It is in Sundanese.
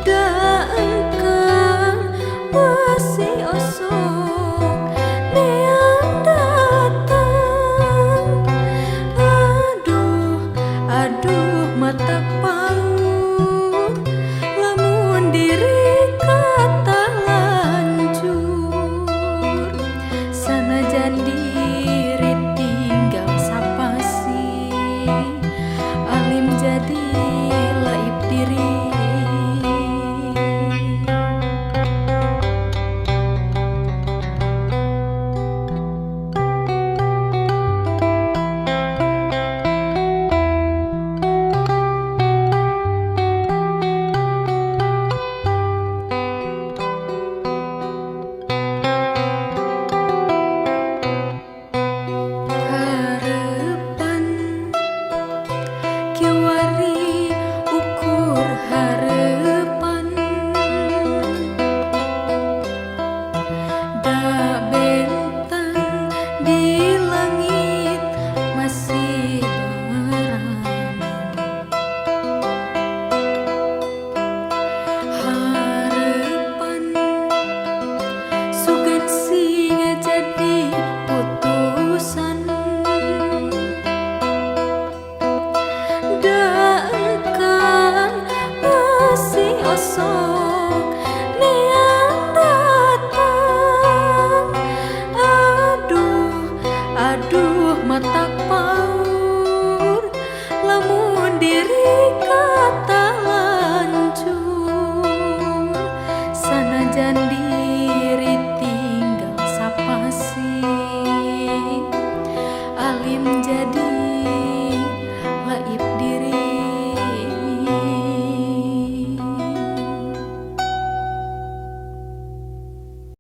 Da engkang masih osok neang datang. Aduh aduh mata paur lamun diri kata lanjur. Sanajan diri tinggal sapasi, alim jadi laib diri. Harapan kiwari ukur harapan, da bentang di langit masih berawan. Harapan sugan singa jadi putusan. Da engkang masih osok neang datang. Aduh aduh mata paur lamun diri kata lanjur. Sanajan diri tinggal sapasi, alim jadi